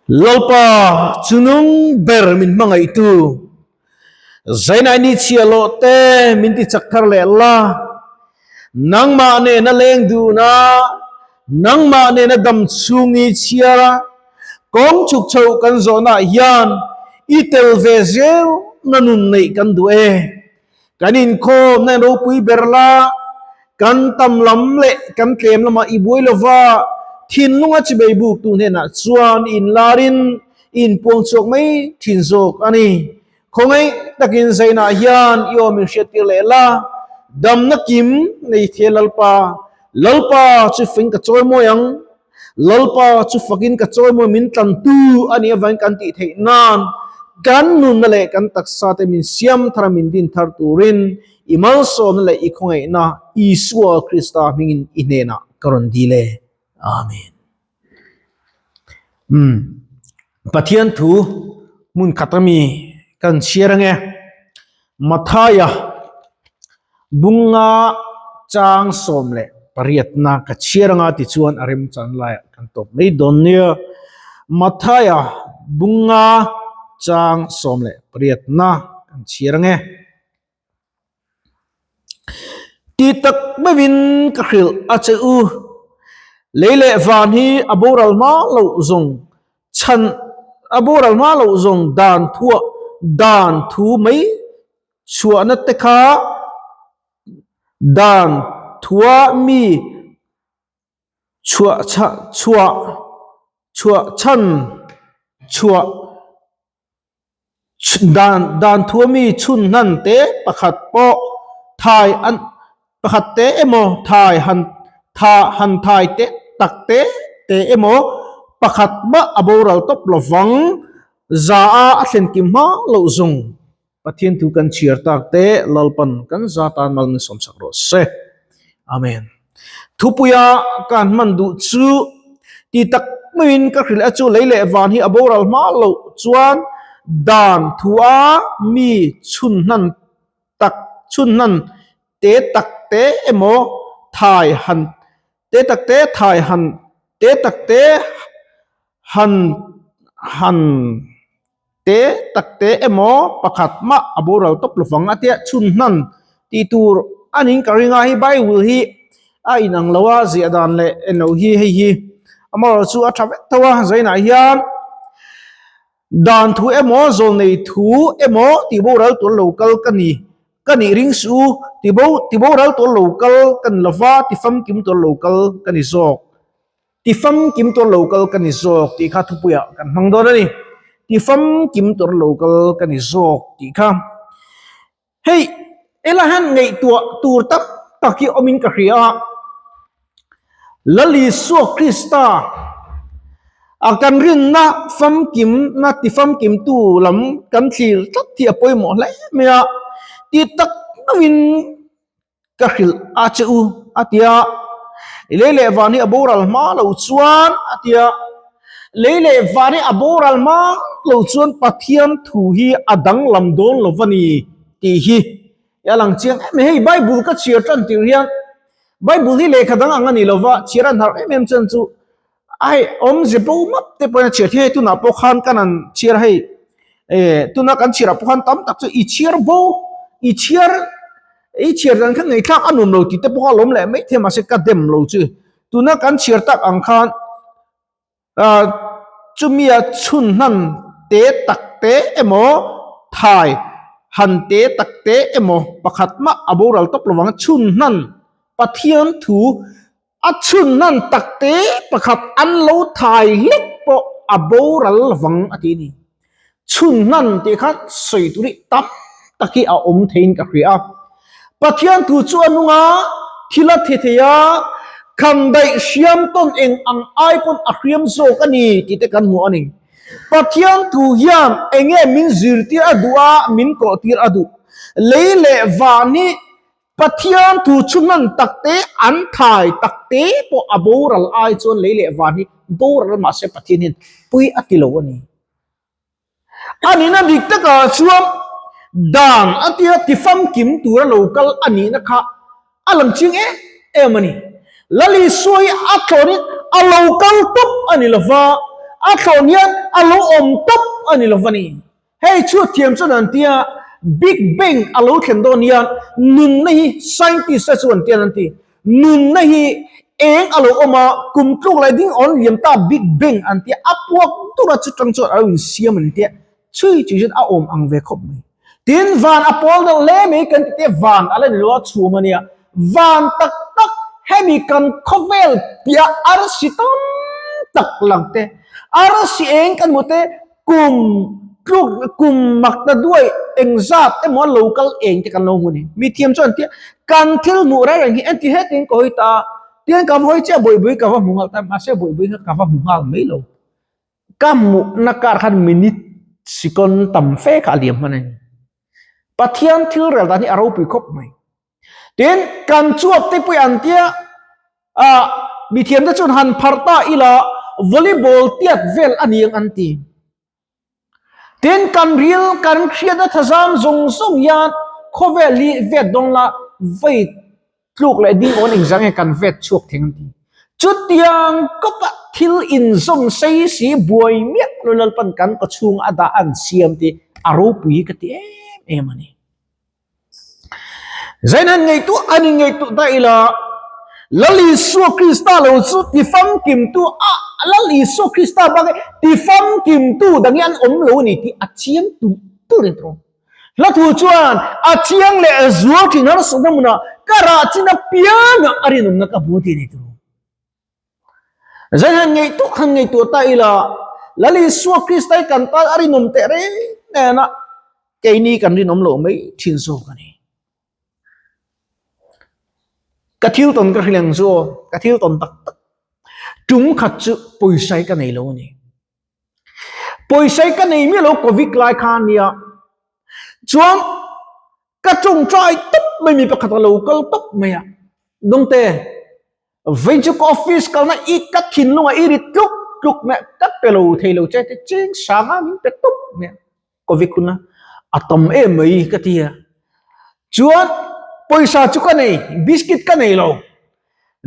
Lalpa chu nung ber min hmangaihtu, Zainai ni chhia lawh te min ti chak thar leh la, nangmah nena leng dun a, nangmah nena dam chhung ni chhiar a, kawng chhuk chhoh kan zawhnaah hian i tel ve zel na nun neih kan duh e. Kan inkhawmna in ropui ber la, kan tam lam leh kan tlem lamah i buai lova, thinlunga chibei buktu hnenah chuan inlarin i inpuang chhuak mai thin zawk a ni. Khawngaih takin Zainah hian i aw min hriattir leh la, damna kim nei thei Lalpa, Lalpa chu fing ka chawi mawi ang, Lalpa chu fakin ka chawi mawi min tlantu a nih avangin kan tih theih nan kan nunna leh kan taksa te min siam thar a min din thar turin i malsawmna leh i khawngaihna Isua Krista hmingin i hnenah ka rawn dil e. Amen. Umm Pathian thu hmun khat ami kan chhiar ange Mathaia bunga chang 18na ka chhiar anga tichuan a remchan laiah kan tawp mai dawn nia Mathaia bunga chang 18na kan chhiar ange. Ti tak meuhin ka hrilh a che u. Lei leh van hi a boral hma loh zawng chhan a boral hma loh zawng dan thuah dan thu mai chhuahna te kha dan thua mi chhuah chhuah chhuah chhan chhuah Dan dan thu ami chhun hnan te pakhat pawh thai an pakhat te emaw thai han tha han thai te tak te te emaw pakhat mah a boral tawp lovang za a a thlen kim hma loh zawng Pathian thu kan chhiar tak te Lalpan kan za tan mal min sawmsak rawh se. Amen. Thupuia kan hman duh chu ti tak maiin ka hrilh a chu lei leh van hi a boral hma loh chuan dan thua mi chhun hnan tak chhun hnan te tak te emaw thai han te tak te thai han te tak te han han te tak te emaw pakhat mah a boral tawp lovang a tia chhun hnan tih tur a niin ka ring a hei bible hi a inang lo a ziah dan leh en loh hi hei hi amaherawhchu chu a tha vek tho a zainah hian dan thu emaw zawlnei thu emaw tih boral tur lo kal ka ni ka nih ring suh u ti bo ti boral tur lo kal ka ni lova ti famkim tur lo kal ka ni zawk. Ti famkim tur lo kal ka ni zawk tih kha thupuiah kan hmang dawn a ni. Ti famkim tur lo kal ka ni zawk tih kha. Hei, ela hian ngaihtuah tur tak tak hi awmin ka hria a. Lal Isua Krista a kan rinna famkimna ti famkimtu lam kan thlir tlat hi a pawimawh hle mai a. Ti tak meuhin Ka hrilh a che u, a ti a. Lei leh van hi a boral hma lo chuan, a ti a. Lei leh van hi a boral hma lo chuan Pathian thu hi a danglam dawn lo va ni tih hi a lang chiang em em. Hei Bible ka chhiar tan tir hian Bible hi lehkha dang ang a ni lo va, chhiar an harh em em chuan chu ai awmze bo map te pawhin a chhiar thei. Hei tunah pawh khan kan han chhiar hei tuna kan chhiarah pawh khan tam tak chu i chhiar bo i chhiar I chhiar dan kha ngaihthlak a nuam lo tih te pawh a lawm leh mai thei mahse ka dem lo chu. Tuna kan chhiar tak ang khan ah chumia chhun hnan te tak te emaw thai han te tak te emaw pakhat mah a boral tawp lovang chhun hnan Pathian thu a chhun hnan tak te pakhat an lo thai hlek pawh a boral lovang a ti a ni. Chhun hnan tih kha sawi tur hi tam tak hi a awm theiin ka hria a. Pathian thu chu a nung a, thil a thi thei a, khan daih hriam tawn eng ang ai pawn a hriam zawk a ni tih te kan hmu a ni. Pathian thu hian eng nge min zirtir a duh a, min kawhtir a duh. Lei leh van hi Pathian thu chu hman tak te, an thai tak te pawh a boral ai chuan lei leh van hi boral mahse Pathian hian pui a ti lo a ni. A nihna dik takah chuan dan a tia ti famkim tura lo kal a nihna kha a lang chiang em em a ni. Lal Isua hi a tlawnin a lo kal tawp a ni lova, A thlawn hian a lo awm tawp a ni lo va ni. Hei chhut thiam chuan an tia Big Bang a lo thlen dawn hian nunna hi scientist te chuan tian an ti. Nunna hi eng a lo awm a, kum tluk leh ding awn liam ta Big Bang an tia a puak dur a chutang chuan a lo insiam an tia chhui chui chuan a awm ang ve khawp mai. Tin van a pawl deuh hle mai kan ti te van a la ni lo a chhum a nia. Van tak tak hemi kan khawvel piah arsi tam tak lang te arsi eng kan hmu te Kum tluk kum mak ta duai engzat emaw local eng te kan lo hmu ni. Mi thiam chuan tia kan thil hmuh reng reng hi enti hetin ka hawi ta a, tiang ka va hawi chiah buaibui ka va hmu nghal ta mahse buaibui kha ka va hmu nghal mai lo. Ka hmuhna kar khan minute second tam fe kha a liam hman a ni. Pathian thil rel dan hi a ropui khawp mai. Tin, kan chuap te pawh an tia, ah, mithiam te chuan han phar ta ila volleyball tiat vel a ni ang an ti. Tin, kan ril, kan hriatna thazam zawng zawng hian khawvel hi vet dawn la, vei tluk leh ding awn engzah nge kan vet chhuak thei ang an ti. Chutiang kawpa thil inzawm sei si buai miah lo Lalpan kan kawchhung a dah an siam tih a ropui ka ti em em a ni. Zain han ngaihtuah an inngaihtuah ta ila, Lal Isua Krista lo chu tifamkimtu a, Lal Isua Krista bak hi tifamkimtu dang hi an awm lo a ni tih a chiang tulh tulh in tawng. Hla thu chuan a chiang leh zual thin harsatna hmunah ka rah chin apiangah a rinawmna ka hmu tih a ni tawng. Zain han ngaihtuah han ngaihtuah ta ila, Lal Isua Krista hi kan tan a rinawm teh reng nen a, keini kan rinawm loh mai thin zawk a ni. Ka thil tawn ka hrilh ang chu aw, ka thil tawn tak tak. Tum khat chu pawisa hi ka nei lo a ni. Pawisa hi ka nei miah lo Covid lai kha a nia. Chuan ka tawngtai tawp mai mi pakhat a lo kal tawp mai a, Dawngte, Vei chu ka office kalna i ka thinlunga i ri tluk tluk meh ka pe lo thei lo che ti cheng sanga min pe tup meh covid hun a a tam em mai ka ti a chuan pawisa chu ka nei biscuit ka nei lo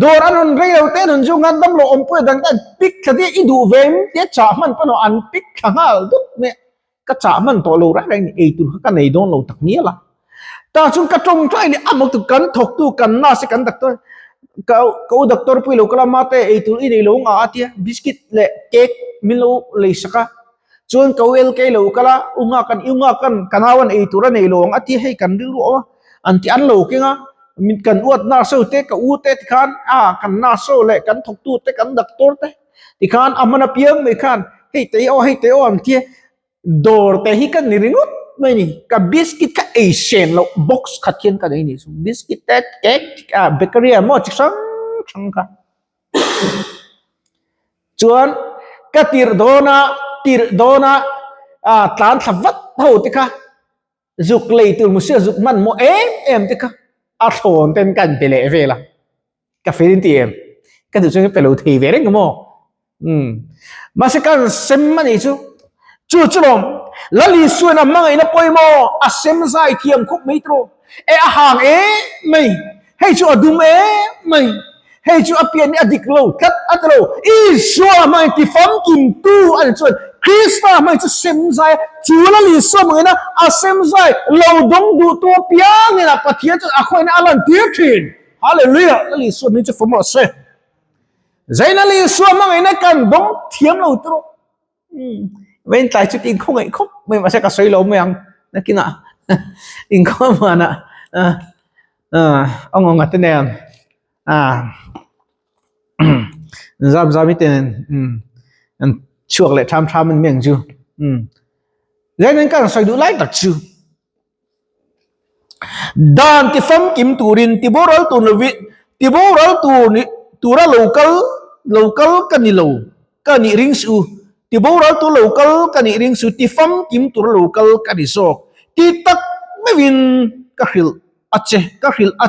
dawr an rawn rei lo te an rawn zu ngan dam lo awm pawh dang te an pick thla te i duh ve em tia chah hman pawh an pick thla nghal dup meh ka chah hman tawh lo reng reng ni ei tur kha ka nei dawn lo tak ngial a tah chuan ka tawngtai leh amah tu kan thawktu kan nurse kan doctor ka ka u doctor pui lo kala mate ei tur i nei lo nga a tia biscuit leh cake min lo lei sak a chuan ka u LK lo kala u nga kan u nga kan ka nau an ei tur a nei lo ang a tia hei kan rilru a an ti an lo keng a min kan uat nurse ho te ka u te tikhan a kan nurse ho leh kan thawktu te kan doctor te Tikhan a hman apiang mai khan hei te aw hei te aw ang tia dawr te hi ka ni ringawt mai ni. Ka biscuit kha ei sen loh box khat hian ka nei ni chu. Biscuit te cake ah bakery ah maw chi hrang hrang kha. Chuan ka tirh dawn a tirh dawn a ah tlan thla vat ho te kha zuk lei tur musia zuk hman maw em em te kha a thlawn ten ka inpe leh vel a. Ka fel in ti em? Ka duh chuan ka pe lo thei ve reng maw? Umm. Mahse kan sem a nih chu. Chu chu lawm. Lal Isuan a hmangaihna pawimawh a sem zai thiam khawp mai tawh. E a hang em mai. Hei chu a dum em mai. Hei chu a pian hi a dik lo tlat a ti lo. Isua hmangaih ti famkim tu a ni chuan Krista hmangaih chu sem zai a. Chu Lal Isua hmangaihna a sem zai lo dawng duh tu apiangin a Pathian chuan a khawiahna a lantir thin. Hallelujah! Lal Isua hming chu fawm rawh se. Zai Lal Isua hmangaihna kan dawng thiam lo tur. Vein tlai chu in khaw ngaih khawp mai mahse ka sawi lo mai ang. Nakinah in khaw manah ang ang te nen zam zam i te nen an chhuak leh tham tham an mi ang chu. Zai nan kan sawi duh lai tak chu. Dan ti famkim turin ti boral tur lovin ti boral tur ni tura lo kal lo kal ka ni lo ka nih ring suh u ti boral tur lo kal ka nih ring suh ti famkim tura lo kal ka ni zawk ti tak meuhin ka hrilh a che ka hrilh a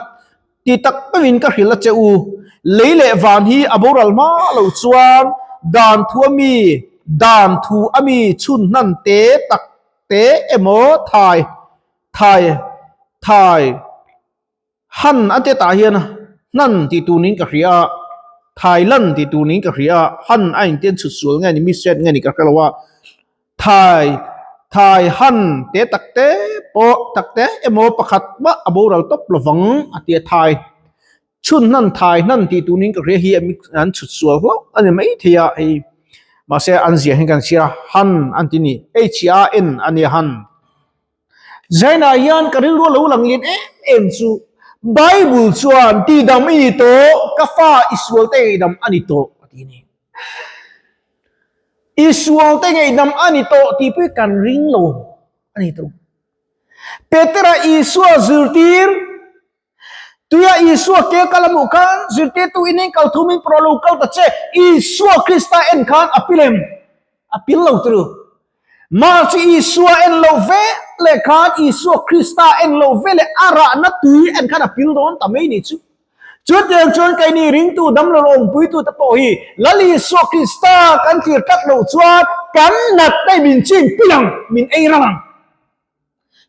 Ti tak meuhin ka hrilh a che u, lei leh van hi a boral hma loh chuan dan thu a mi, dan thu a mi chhun hnan te tak te emaw thai, thai, thai han a te tah hian hnan tih tur niin ka hria a. Thailand tih tur niin ka hria a, Han a intian chhut sual nge ni misread nge ni ka hre lo a, Thai Thai Han te tak te pawh tak te emaw pakhat mah a boral tawp lovang a ti a, Thai chhun hnan Thai hnan tih tur niin ka hria hi an chhut sual hlauh a ni maithei a hei mahse an ziah hian kan chhiar a Han an ti ni H A N a nia Han. Zainah hian ka rilru a lo lang lian em em chu Bible chuan tihdam i ni tawh, ka fa i sualte ngaihdam a ni tawh a ti a ni. I sualte ngaihdam a ni tawh tih pawh hi kan ring lo a ni tawh. Petera Isua zirtir Tuia Isua ke kal a hmuh khan zirtirtu in in kal thum in pawh lo kal ta che, Isua Krista en khan a pil em? A pil lo turu. Mah chu Isua en lo ve leh khan Isua Krista en lo ve leh a rahna tui en khan a pil dawn ta mai ni chu. Chutiang chuan keini ringtu damlo awmpuitu te pawh hi Lal Isua Krista kan thlir tlat loh chuan kan nat te min chin pil ang, min ei ral ang.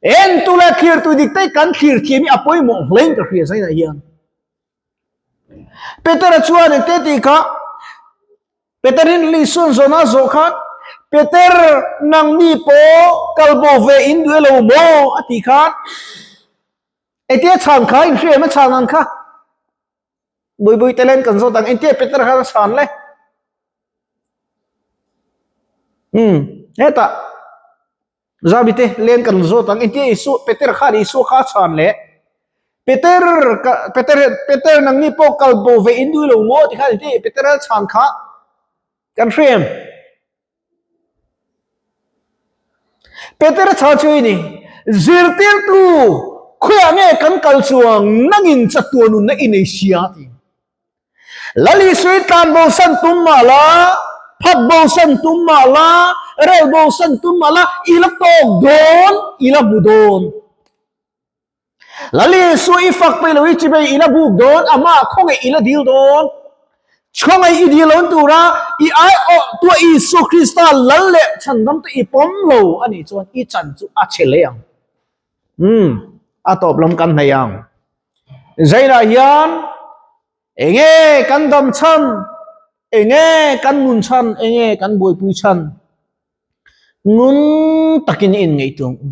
Entu leh thlirtu dik te kan thlir thiam hi a pawimawh hlein ka hria zainah hian. Petera chuan engte tih kha Peterin Lisuan zawhna a zawh khan Peter nangni pawh kalbo ve in duh elo maw a tih khan engtia chhan kha in hria em a chhan ang kha Buibui te len kan zawt ang engtia Peter khan a chhan le Um hetah Zabi te len kan zawt ang engtia Isua Peter khan Isua kha a chhan leh Peter ka Peter Peter nangni pawh kal bo ve in dui lo maw ti khan engtia Peter a chhan kha kan hre em? Peter a chhan chu hei ni zirtirtu khawiah nge kan kal chuang nangin chatuan nunna i nei sia ti. Lal Isui tlan bosan tum mah la, phat bosan tum mah la, rel bosan tum mah la, i la tawk dawn, i la hmu dawn. Lal Isui i fak peih lo i chibei i la buk dawn, amah khawngaih i la dil dawn. Khawngaih i dil loin tura i aiawh tua Isua Krista Lal leh chhandam te i pawm lo a nih chuan i chan chu a che leh ang. Umm, a tawp lam kan hnaih ang. Zainah hian enge kan dam chhan, enge kan nun chhan, enge kan buaipui chhan ngun takin i inngaihtuah ang u.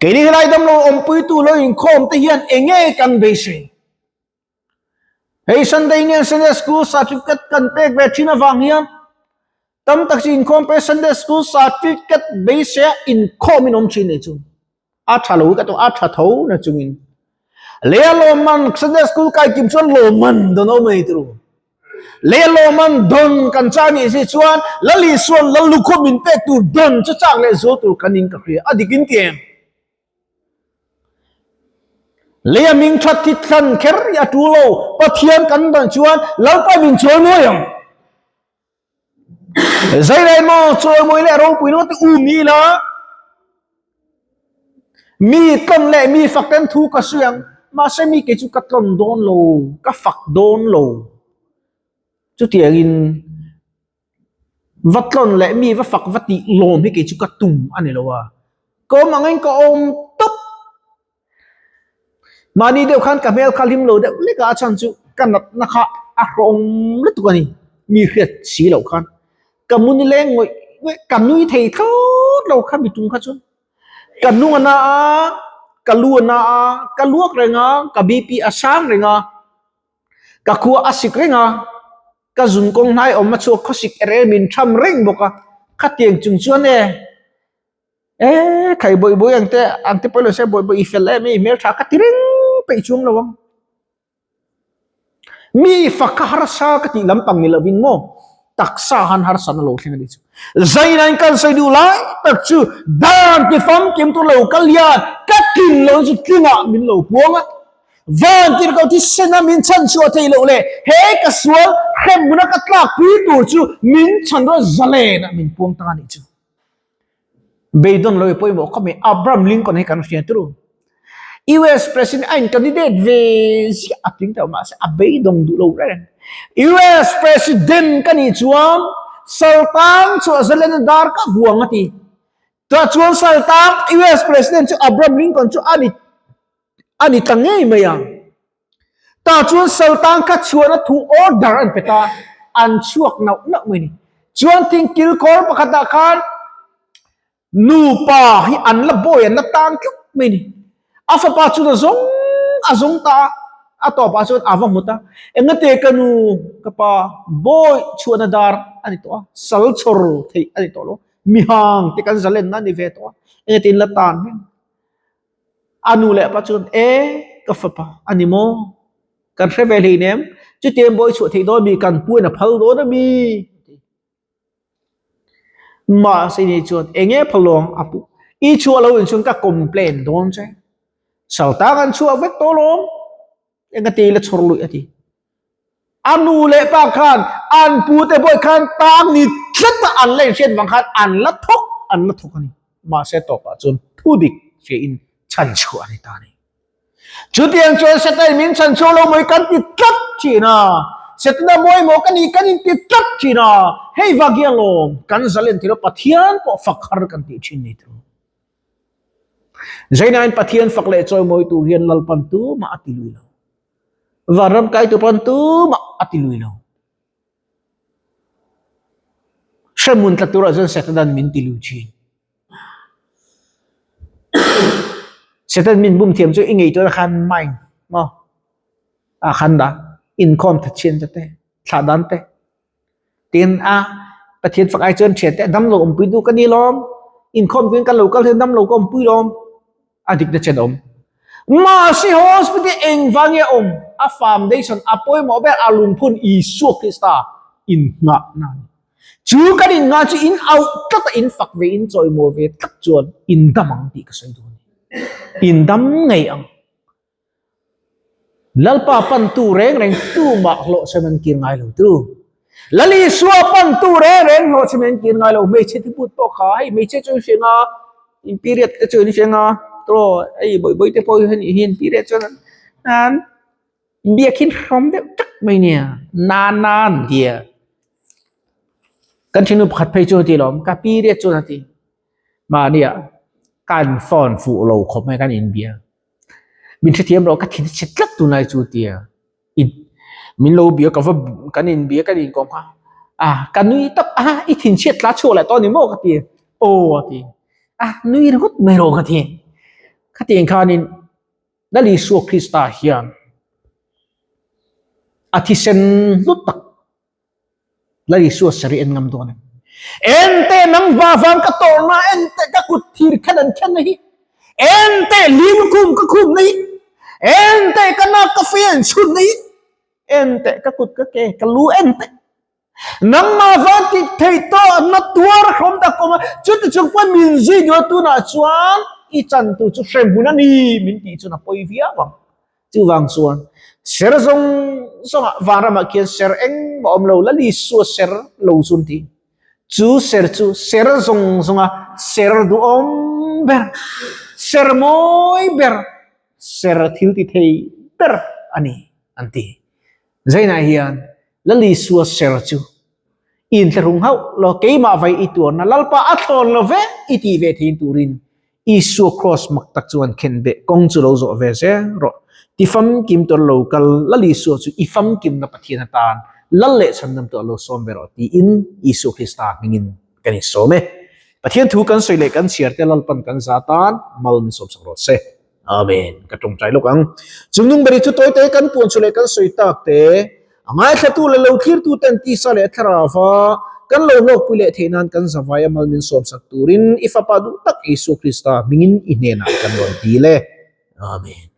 Keini helai damlo awmpuitu lo inkhawm te hian enge kan beisei? Hei Sunday nge Sunday School certificate kan pek ve thin avang hian tam tak chu inkhawm pe Sunday School certificate beiseia inkhawm in awm thin nei chu. A tha lo ka to a tha tho na chungin lea lawmman Sunday School kai kim chuan lawmman don awm nei turu lea lawmman don kan cha ni si chuan Lali suan Lallukhum min pek tur don chu chak leh zual tur kan in ka hria a dik in ti em? Lei a ming that thit thlan kher hi a tul lo, Pathian kan dan chuan Lalpa min chawi mawi ang. Zai maw chawi mawi leh ropui lo te um ni ila, mi tlawn leh mi fak ten thu ka sawi ang, mahse mi kei chu ka tlawn dawn lo, ka fak dawn lo. Chutiangin Va tlawn leh mi va fak va tih lawm hi kei chu ka tum a ni lo a, ka awm angin ka awm tawp. Mahni deuh khan ka hmel kha hlim lo deuh lek a, a chhan chu ka natna kha a hrawng lutuk a ni, mi hriat si loh khan ka mu ni leng ngawih ngawih, ka nui thei thlawt lo kha mi tum kha chuan ka hnung a na a, ka lu a na a, ka luak reng a, ka BP a sang reng a, ka khua a sik reng a. Ka zun kawng hnai awm a chhuak khawsik er er min tham reng bawk a, khatiang chung chuan e e khai bawih bawih ang te ang te pawh lo se bawih bawih i fel em i hmeltha ka ti reng peih chuang lo ang. Mi fak kha harsa ka tih lampang ni lovin maw taksa han harsa na lo thleng a ni chu. Zainain kan sawi duh lai tak chu dan ti famkim tur lo kal hian ka tlin lo chu tlingah min lo puang a. Van tirhkoh thisena min chhan chhuah theih loh leh he ka sual hremhmuna ka tlak pui tur chu min chhan rual zalen ah min puang ta a nih chu. Beidawn lo i pawimawh khawp mai. Abraham Lincoln hi kan hria turu. US President a in candidate ve ziah a tling tawh mahse a beidawng duh lo reng. US President ka nih chuan saltang chhuah zalen a dar ka vuang a ti. Tah chuan saltang US President chu Abraham Lincoln chu a ni a ni ta ngei mai a. Tah chuan Sultan kha chhuahna thu order an pe ta, an chhuak nauh nauh mai ni. Chuan thing kilkhawr pakhatah khan nupa hi an la bawi an la tang tlat mai ni. A fapa chuan a zawng a zawng ta a, a tawpah chuan a va hmu ta. Engate ka nu ka pa bawi chhuahna dar a ni tawh a, sal chhawr theih a ni tawh lo, mihang te kan zalenna a ni ve tawh a, engate in la tan reng. A nu leh pa chuan, E, ka fapa a ni maw? Kan hre ve hleinem, chutiang bawi chhuah theih dawn mi kan puin a phal dawn a mi? Mahse ni chuan, Enge phal awng a pu? I chhuah lo in chuan ka complain dawn che. Saltang an chhuah vek tawh lawm. Enga ti la chhawr luih a ti. A nu leh pa khan an pu te pawh khan tang ni tlat a an la inhriat vang khan an la thawk an la thawk a ni. Mahse tawpah chuan thu dik hria in chhan chhuah a ni ta a ni. Chutiang chuan Satan min chhan chhuah lo mawi kan ti tlat thin a. Setana mawi maw ka ni kan inti tlat thin a. Hei vang hian lawm kan zalen thei lo Pathian pawh fak har kan tih thin ni tawh. Zainain Pathian fak leh chawimawi tur hian Lalpan tumah a ti lui lo. Vanram kai tur pawn tumah a ti lui lo. Hremhmun tla turah chuan Satan min ti lui thin. Satan min bum thiam chu i ngei tur khan mind maw a khan da inkhawm thachhian te te thlah dan te Tin a, Pathian fak ai chuan thiante a damlo awmpui duh ka ni lawm, inkhawm tuin kan lo kal hian damlo ka awmpui lawm, a dikna chen a awm. Mahse hospital engvang nge a awm? A foundation a pawimawh ber a lungphun Isua Krista innghahna a ni. Chu kan innghah chu in auh tlat a, in fak ve, in chawimawi ve tlat chuan in dam ang tih ka sawi duh a ni. In dam ngei ang. Lalpa pantu reng reng tumah hlawhchham an kir ngai lo tu. Lal Isua pantu reng reng hlawhchham an kir ngai lo. Hmeichhe thiput pawh kha hei hmeichhe chu in hria nga in period te chu in hria nga tawh hei bawih bawih te pawh hi hei in period chuan an biakhin hrawm deuh tak mai nia na na an tia. Kan thinlung pakhat phei chu a ti lawm ka period chuan a ti. Mahnia kan phone fuh lo khawp mai kan inbia. Min hrethiam rawh ka thin chhe tlat tunlai chu tia in min lo bia ka va kan in bia kan inkawm kha a ka nui tawp a i thin chhiat tla chhuak leh tawh ni maw ka ti aw a ti a nui ringawt mai rawh ka ti khatiang khanin Lal Isua Krista hian a thisen hlu tak Lal Isua sarih en ngam dawn em? Ente nang va vang ka tawrna, ente ka kut thir khen an khen na hi, ente lim khum ka khum na hi, ente ka nak ka fei an chhun na hi, ente ka kut ka ke ka lu ente. Nangmah van ti thei tawh na tuar hlawm tak awm a, chuti chung pawn min zui duh a tunah chuan i chan tur chu hrem hun a ni min tih chuan a pawi viau ang. Chuvang chuan ser zawng zawngah vanramah khian ser engmah awm lo, Lal Isua ser lo chu an ti. Chu ser chu ser zawng zawnga ser duhawm ber, ser mawi ber, ser thil ti thei ber a ni an ti. Zainah hian Lal Isua ser chu inthlahrung hauh lo, keimah vai i tuarna Lalpa a thlawn lo ve i tih ve thein turin Isua kraws mak tak chuan khenbeh kawng chu lo zawh ve zel rawh. Ti famkim tur lo kal Lal Isua chu i famkimna Pathian atan Lal leh chhandam tur a lo sawm ve rawh tiin Isua Krista hmingin kan insawm e. Pathian thu kan sawi leh kan chhiar te Lalpan kan za tan mal min sawmsak rawh se. Amen. Ka tawngtai lawk ang. Chungnung beri chu tawite kan puan chu leh kan sawi tak te, a ngaithlatu leh lo thlirtu ten tisa leh thlarauva kan lo hlawkpui leh theih nan kan zavai a mal min sawmsak turin i Fapa duh tak Isua Krista hmingin i hnenah kan rawn dil e. Amen.